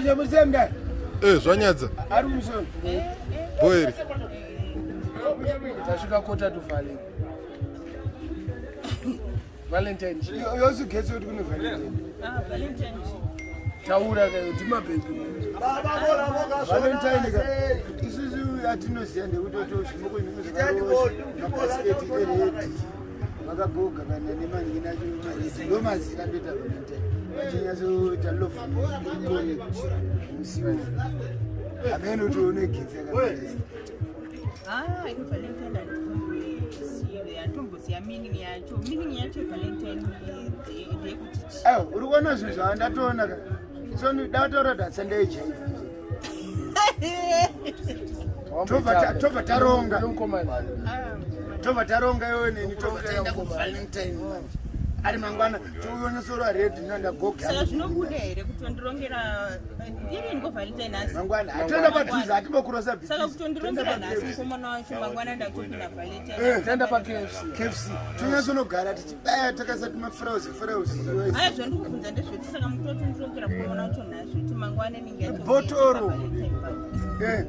Mapinda musemda. Eh, zvanyadza. Ari kumusoro. Boeri. Tasvika kota to valley. Valentine. Yosu getse kuti kune Valentine. Ah, Valentine. Taura kayo ndimabhebhi. Valentine ka. Isusu atinoziya ndekuti zvimoko zvinenge zvakarohwa mabhasiketi eredi. Vakagoga kana nemanhina acho marezi. Ndo mazita ndoita Valentine. Vachinyatsoita love connect musi uyu. Hameno kuti unegetse yakapinda. Ah, ini Valentine handitombozive, handitomboziva meaning yacho. Meaning yacho Valentine ndeyekuti chii? Aiwa, uri kuona zvinhu zvandatoona ka. So ndataura kuti hatsanda HIV. Tobva taronga. Mukomana. Tobva taronga iwe neni tobva taenda kuValentine manje. Ari mangwana touyonosoro red nanda goga. Saka zvinobuda here kutondirongera ndiri ngo Valentine nhasi? Mangwana hatoenda padhuze hatimbokurosa Saka bhikisi. kutondirongera nhasi mukomana wacho mangwana ndakutopinda Valentine. Eh. Taenda pa KFC. KFC. Tonyatsono tichibaya takaisa tumafrauzi frauzi. Aya zvandikubvunza ndezvekuti saka mutotondirongera mukomana wacho nhasi kuti mangwana ninge Bhotoro. Eh.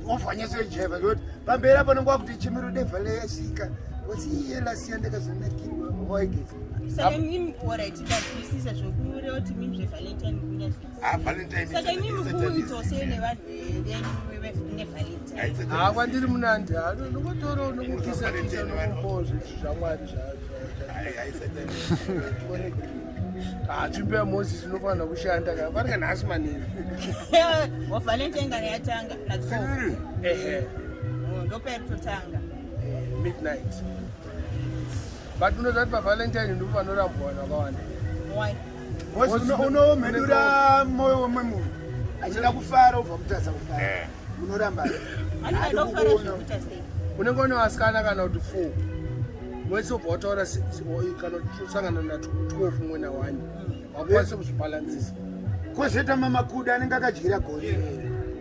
Ovanyatsoijeva zvekuti pamberi apo nonguva kuti chimiro devhale yasvika. Wasi iye lasiya ndakazonakirwa waigeza. Saka imimi alright ndazwisisa zvokureva kuti imimi zveValentine mukunyazwisisa. Ah, Valentine Saka imimi is kuitawo sei nevanhu venyu neValentine? Ah, kwandiri munandi. Ah, Ndingotora ndingokisa kisa nokupawo zvinhu zvaMwari zva. Ah, tsvimbo yaMoses inofanira kushanda kana farika nhasi manini. WaValentine kana yatanga na 12. Ehe. Ndopairikutotanga. Midnight. But unoziva kuti paValentine ndipo panorambwa vanhu vakawanda. Why? Unomhedura moyo wemwe munhu achida kufara ubva mutadza kufara unoramba Anenge adofara zvekuita sei? Unenge une vasikana kana kuti 4. Wese ubva wataura kana kuti usangana na 12 umwe na 1. Wakwanisa kuzvibhalansisa. Kozoita mamakuda anenge akadyira gore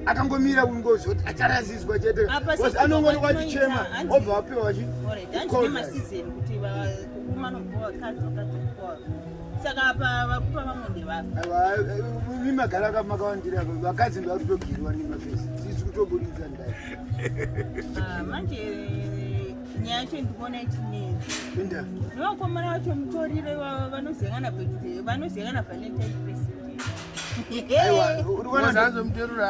akangomira kungozoti acharasiswa chete Apa Because sekuti anongonekwa kwatinoita, achichema obva apiwa chi Alright, hanzi nemasizeni kuti kumanobva vakadzi vakadzi vakupa. Saka apa vakupa vamwe ndevapa. mimagara makawandira vakadzi ndovakutogirwa nemafesi sisi kutoburitsa ndai Ah, manje nyaya yacho ndikuona ichinetsa. inda Nevakomana vacho mutoriro ivavo vanoziyana birthday, vanoziyana Valentine present. Aiwa, uri kuona Zanzo muterura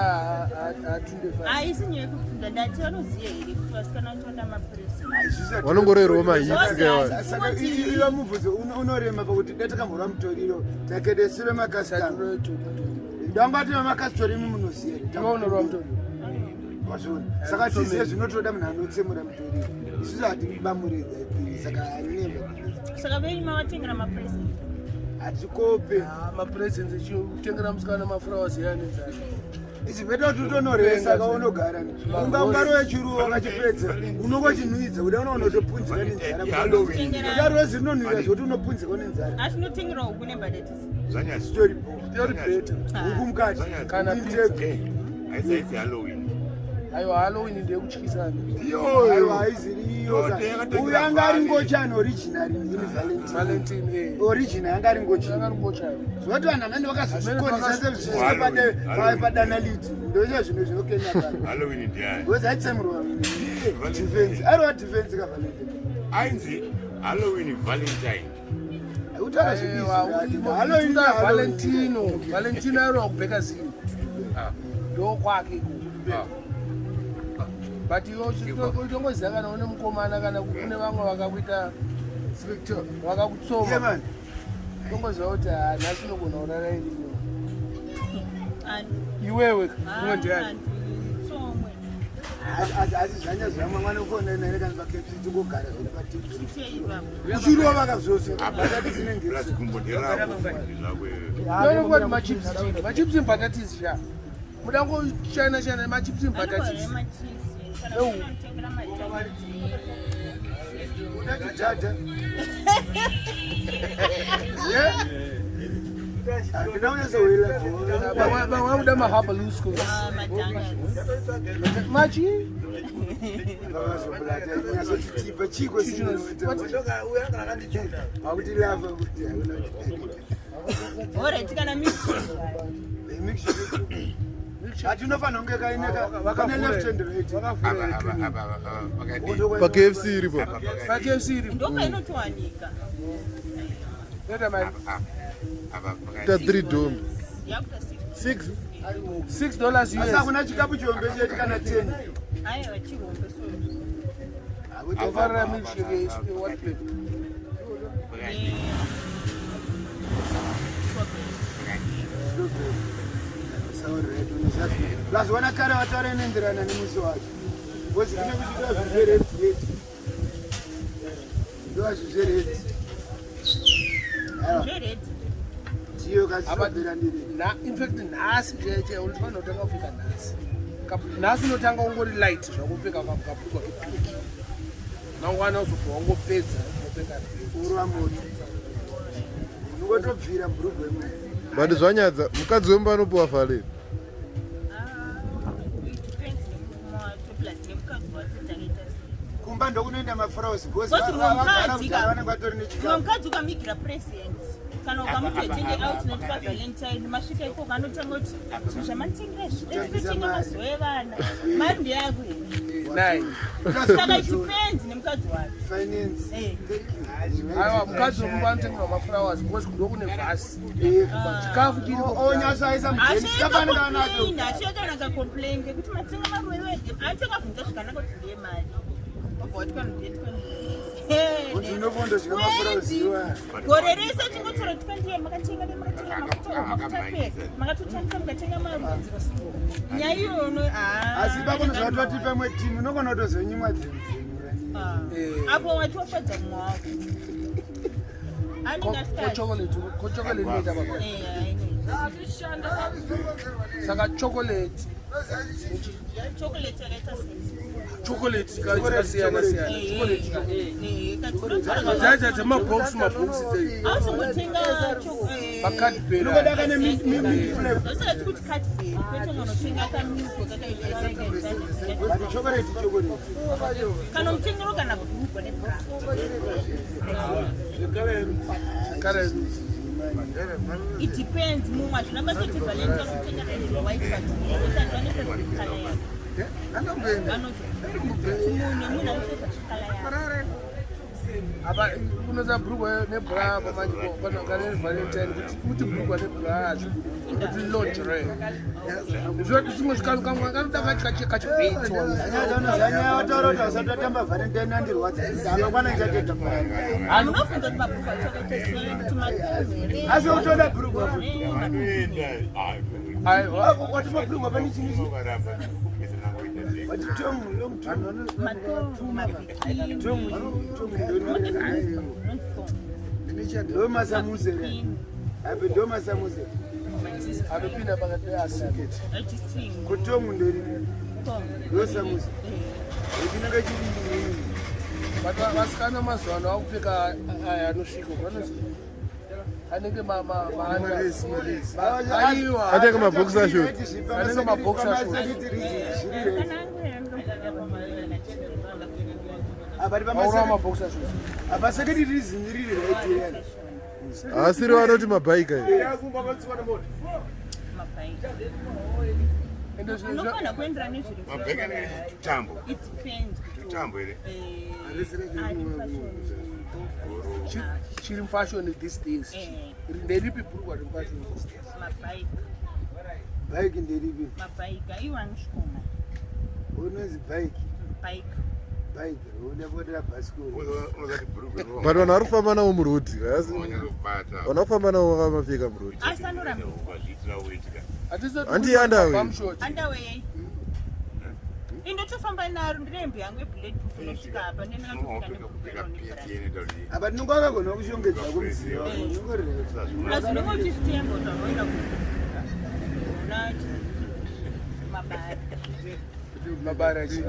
atunde fast. Haisi nyaya yekutunda ndati vanoziva here kuti vasikana vacho vanoda mapresent. Vanongorerwa mahits ke Saka iva mubvunzo unorema pakuti dai takamborwa mutoriro takedesure makasitama ndangati vamakasitori imi munoziva here Iwe unorwa mutoriro. Wazviona saka tizive zvinotoda munhu anotsemura mutoriro isusu hatibamureza saka anemba Saka venyu mavatengera mapresent. hatikope Ah, mapresents echitengera musikana maflowers eyanenzana. izvi peta kuti utonoresa kaunogara ungaro wechiruwa wakachipedza unongochinhuidza kuda unonotopunzika nenzara ukarozi rinonhuira zvekuti unopunzika nenzara Asi unotengera huku nembatatisi. Zvanyadza. Storybook. Story better. Huku mukati Kana Huku pizza. intake. Haisi Halloween. Aiwa Halloween ndeyekutyisana. Aiwa Iyoyo. haiziriyo Ndote yakatengera uyu anga ari Vale. ngochani original in Valentine Valentine eh. original anga ari ngochani Anga ari ngochani. zvoti vanhu amene vakazozvikonesa Halloween. sezvisvike padanaliti ndocha zvinhu zvinokenya pano Halloween ndiani? because aitsemurwa defense ariwa defense ka Valentine Ainzi Halloween Valentine. utaura Aiwa, zvebizi Halloween Valentino. Valentino airowa kubheka zini. Ndokwake ikoko. But iwe utongoziva kana une mukomana kana kune vamwe vakakuita vakakutsoma. man Utongoziva kuti ah, nhasi unogona kurara irimo. Ani. Iwewe umwe ndiani? Tsomwe. Asi zvanya zvamwe mwana ukona naye kana pakepsi tingogara zviri patebhuru Chei ipapo. uchirova vakazose batatisi Plus nengesi gumbo nderako. Ndezvako iwewe. Ndinoona kuti machips chii? Machips mbatatisi sha. Muda ngochina china machips mbatatisi. Anogara machips. Kana Eu. unotengera matamati. unachidhadha handina kunyatsohwirira Vakuda mahabaluscos. Ah, madhangas. Machi? nyatsochitipa chiko akuti lava kuti Alright, kana misi. Milkshake. Ati unofanira kunge kaine kane left and right. Apa apa apa apa pakadii. PaKFC iripo. Apa pakadii. PaKFC iripo. Ndopainotowanika. Toita mari. Apa apa Ta pakadii. 3 dom. Yakuta 6. 6. $6 Asi US. hakuna chikapu chihombe cheti kana 10. Aiwa, chihombe so. Tofarira milkshake is what flavor? Pakadii. Plus wana kare vataura inoenderana nemusi wacho. Because kune kuchiita zvezve red red. Ndo zvezve red. Aiwa, Zvered. tiyo kasitobhera ndiri. In fact nhasi chaiye unofanira kutanga kupfeka nhasi. Nhasi unotanga ungori light zvakupfeka kabhurugwa kepink. Mangwana uzobva wangopedza wopfeka red. Urwa moto. Unongotobvira bhurugwa imwe. But zvanyadza, mukadzi wemba anopiwa vhale. Ah, it depends nemurume wacho plus nemukadzi wacho takaita sei. Kumba ndokunoenda maflowers because Because vagara mukadzi kudhara ka- vanenge vatori Mumwe nechikafu. mukadzi ukamuigira present kana ukamuti etenge out noti paValentine, masvika ikoko anotanga kuti zvinhu zvamatengera zvitotenga mazuva evana, mari ndeyako here? Nine. Saka it depends nemukadzi wacho. Finance. Eh. Thank you. Aiwa, mukadzi wemumba anotengerwa maflowers because ndokune vhasi. Eh. Chikafu chiripo. Onyaso aisa mujeni chikafu anenge anacho. Ashaita kacomplain kekuti matenga maruva anotengabvunza zvakanaka kuti ndiye mari, obva wati Kuti unobondodya maflowers iwa. gore rese chingotaura kuti kwandiye makatenga nemakatenga mafuta, mafuta pe makatotangisa mukatenga maruva, nyaya iyono. Asi pakunoziva kuti vati pamwe timu unogona kutozonyimwa dzinhu. Apo watofadza mumwe wako anenge asikazi. Ko chocolate inoita baba. Saka chocolate. Chocolate yakaita sei? Chocolate dzakasiyana siyana. Chocolate. Dzaidza dzemabox, mabox dzei. Ausingotenga. MaCadbury. Unongoda kane mint flavor. Usati kuti Cadbury, kwete unotenga kamilk kakaita. But chocolate, chocolate. Kana mutengero kana bhurugwa nebra. Kare. It depends, mumwe hazvina basa kuti Valentine unotenga red or white, but usati vane favorite color yako, vanoti munhu nemunhu ane favorite color yako. Apa unoza bhurugwa nebra apa manje kana kana Valentine kuti bhurugwa nebra hazvibudi kuti lingerie. Zvoti chimwe chikamu kamwe kanoda kachibheitwa. Anyaya wataura kuti usati watamba Valentine andirwadza. Amangwana ndichatoita purani. Munobvunza kuti mabhurugwa acho akaita sei, kuti matongo here. Asi utoda bhurugwa futi. Vanoenda. Aiwa. Wati mabhurugwa pane chinhu chi. Ukaramba kupedzana kuita sei. Wati tomu long tomu. Matongo, mabikini. Tomu tomu ndori. Ndo masamusere. Ape ndo masamusere. Anopinda pakati peasiketi. Kutomu ndori. Ndo samusere. Chinenge chiri. But vasikana mazuva ano vakupfeka aya anosvika vanozi anenge aiwa. Atenge maboxer short. Anenge maboxer short. Aurawa maboxer short. Apaseketi reason riri right here. Asiri vanoti mabhaika here. Ende Unofanira kuendera nezviri. Mabheka anenge tutambo. It depends. Tutambo here. Ari fashion. Chiri mufashion these days, nderipi bhurugwa riri mufashion these days? Mabhaika. Bhaiki nderipi? Mabhaika iwo anosvikoma. Unonzi bhaiki. Bhaika. Bhaiki unopotera bhasikoro. Unozati bhurugwa. But vanhu vari kufamba navo murodhi. Unonyatsobata. Vanhu vari kufamba navo vakamapfeka murodhi. Asi anoramba. Ukazviitira wetika. Handi underwear. Bumshort. Underwear indotofamba naro, ndine yangu yebulletproof inosvika apa. Unopfeka kupfeka peti inoita kuti Apa tinonge wakagona kushongedza kumuziva wako unongori right. Asi unenge uchizvitemba kuti vanoenda kuona mabari. Mabara chii?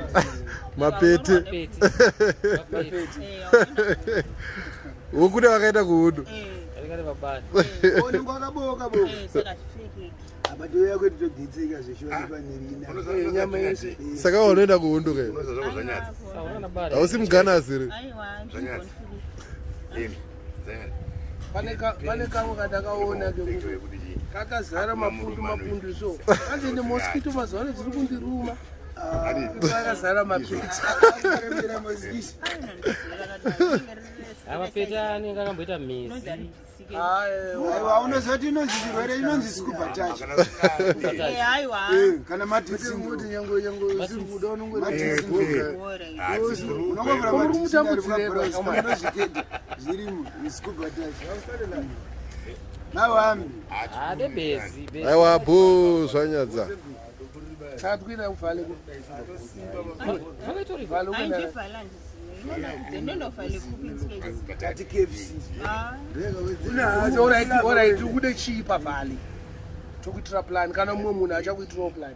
Mapete. Mapete. Wokuti vakaenda kuhondo. Unenge wakaboka boka. Saka zvipfekeki. Apa touya kwedu togetseka zveshuwa nepanherina. Nyama yese. Saka vanoenda kuhondo kai. Unoza zvako zvanyadza. Hausi muganasi here? Aiwa. Zvanyadza. Imi. Zvanyadza. Pane kamwe kandakaona Pfeka yekuti chii. Kakazara mapundu mapundu so. Hanzi ende mosquito mazuva ano dziri kundiruma. Kakazara mapete. Akarembera mosquito. Amapete anenge akamboita mhezi. Aiwa. Aiwa, unoziva kuti inonzi chirwere inonzi scuba touch. Aiwa. Kana Martin syndrome. Nyango nyango usiri kuda unongoita. Martin syndrome. Unongovhura Uri Martin syndrome kumutambudzirei pabrows, baba? unozviketa zvirimo scuba touch. Mawambi. Ade bezi bezi. Aiwa bho zvanyadza. Saka tikuenda kuvhale ku. Zvakaitori Vhale kuenda. Andivhala ndizive. Ndondovhale kupi ndisike. Tati KFC. Ah. Alright, alright, ukude chii pavhale? Tokuitira plan kana mumwe munhu achakuitirawo plan.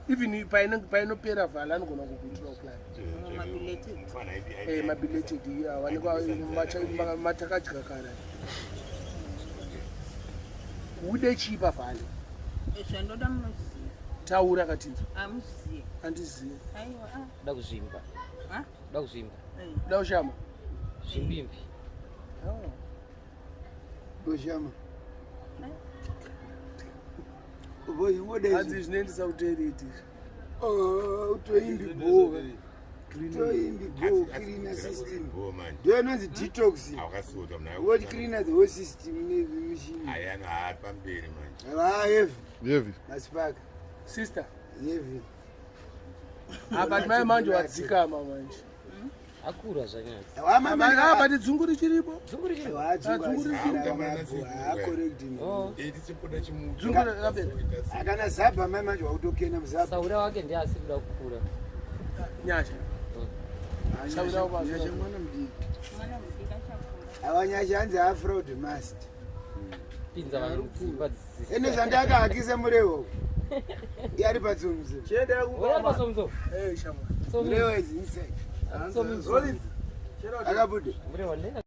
Even painopera vhale anogona kukuitirawo plan. Mabelated. Mabelated awanikwa matakadya kare. Ude chii pavhale? Zvandoda munoziva. Taura katinzwa. Amuzive. Andizive. Aiwa. Ah. Da kuzvimba. Ah? Da kuzvimba. Uda kushama? Zvimbimbi. Oh. Goshama. Boy, what is Hanzi zvinoendesa kutoilet izvi. Oh, toimbi bho. Toimbi bho cleaner system. Ndo inonzi detox. What cleaner the whole system nemishini. Ayana haapamberi manje. Ah, heavy. Yevi. Masipaka. Sister. Heavy. Ah, but mai manje wadzikama manje. Akura zvanyadza. Ah, but dzungu richiripo. Dzungu richiri. Correct. Oh. Dzungu rapera. Akana zaba mai manje wakutokena muzaba. Saura wake ndiye asiri kuda kukura. Nyasha. Saura wako. Nyasha mwana mudiki. Mwana mudiki achakura. Awanyasha hanzi afraud must. Pinza vanhu mudzimba dzisisi. Ende zvandakahakisa murewo. Ari patsomzo. Uri pasomzo. Eh, shama. Murewo is inside. Somzo. Akabuda. Murewa ndena.